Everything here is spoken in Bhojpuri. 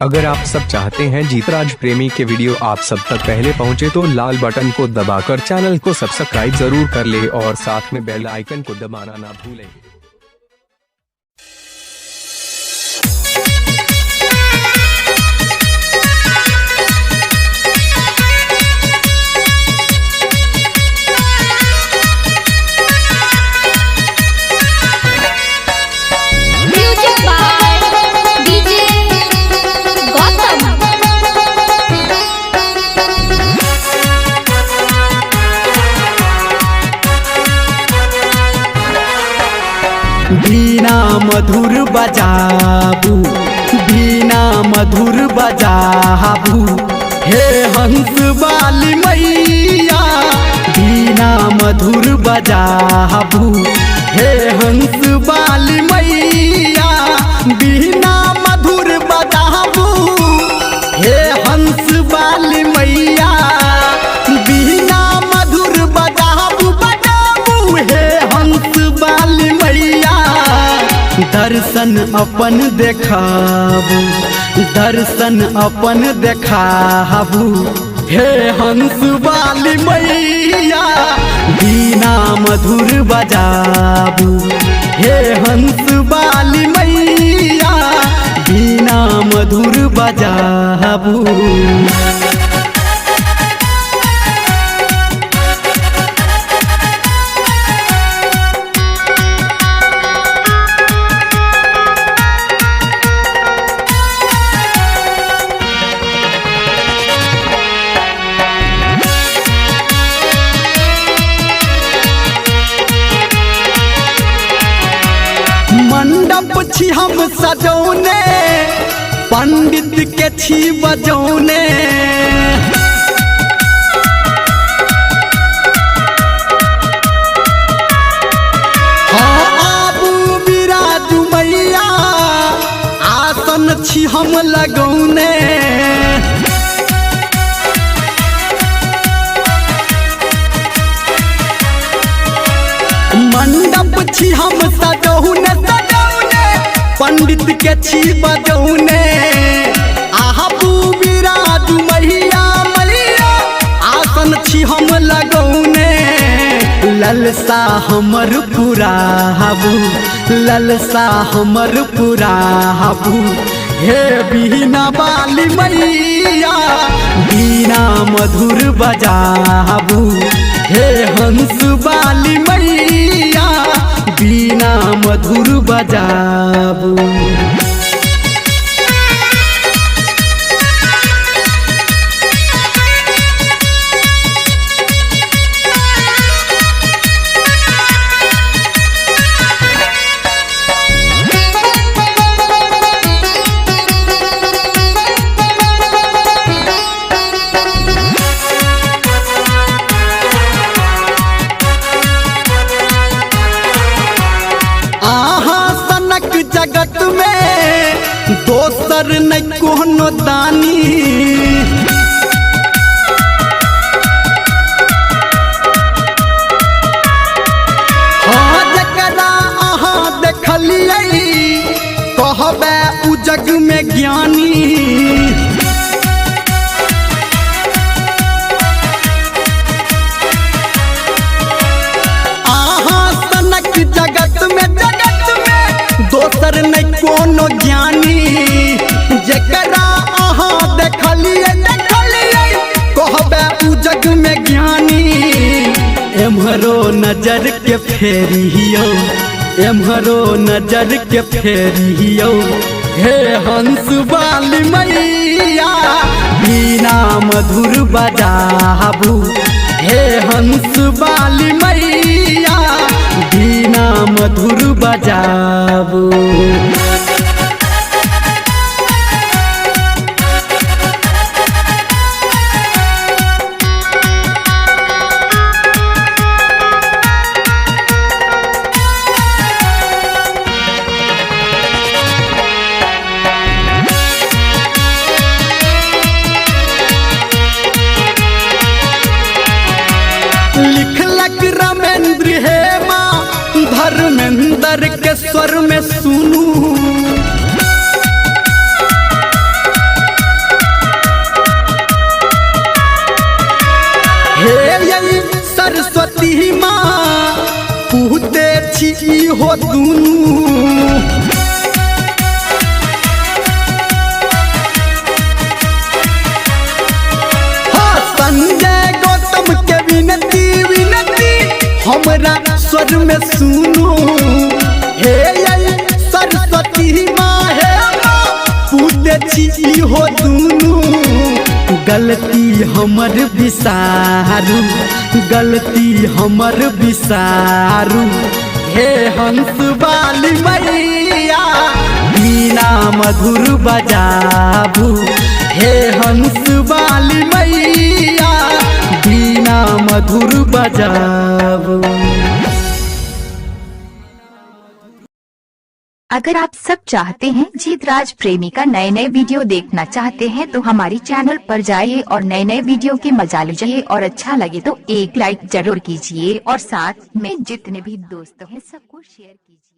अगर आप सब चाहते हैं जीतराज प्रेमी के वीडियो आप सब तक पहले पहुंचे तो लाल बटन को दबाकर चैनल को सब्सक्राइब जरूर कर ले और साथ में बेल आइकन को दबाना ना भूलें। Music by DJ Gautam. बीना मधुर बजाबू, बीना मधुर बजाबू, हे हंस वाली मैया। बीना मधुर बजाबू, हे हंस वाली मैया। बीना मधुर बजाबू, हे हंस वाली मैया। बीना मधुर बजाबू बजाबू, हे हंस वाली मैया। दर्शन अपन देखाबू, दर्शन अपन देखाबू, हे हंस वाली मैया। बीना मधुर बजाबू, हे हंस वाली मैया। बीना मधुर बजाबू। मंडप छी हम सजौने, पंडित के छी बजौने। हाँ आबू बिराजू मैया, आसन छी हम लगौने। मंडप छी हम सजौने सजौने, पंडित के छी बजौने। आबू बिराजू मैया मैया, आसन छी हम लगौने। ललसा हमर पुराबू, ललसा हमर पुराबू, हे बीना वाली मैया। बीना मधुर बजाबू, हे हंस वाली मैया। बीना मधुर बजाबू। आहा सनक जगत में दोसर न कोनो दानी। हाँ जकरा अहाँ देखलियै, कहबै उ जग में ज्ञानी। आहाँ सनक जगत में दोसर नहीं कोनो ज्ञानी। जकरा अहाँ देखलियै देखलियै, कहबै उ जग में ज्ञानी। एम्हरो नजर के फेरियौ, एम्हरो नजर के फेरियौ, हे हंस वाली मैया। बीना मधुर बजाबू, हे हंस वाली मैया। बीना मधुर बजाबू। लिखलक रमेंद्र हेमा, धर्मेंद्र के स्वर में सुनू। छी इहो दुनू। हाँ, संजय गौतम के विनती विनती हमरा स्वर में सुनू। हे आई सरस्वती माँ, हे माँ, पूजे छी इहो दुनू। गलती हमर बिसारू, गलती हमर बिसारू, हे हंस वाली मैया मीना मधुर बजाबू। हे हंस वाली मैया बीना मधुर बजाबू। अगर आप सब चाहते हैं जीतराज प्रेमी का नए नए वीडियो देखना चाहते हैं तो हमारी चैनल पर जाइए और नए नए वीडियो के मजा लीजिए और अच्छा लगे तो एक लाइक जरूर कीजिए और साथ में जितने भी दोस्त हैं सबको शेयर कीजिए।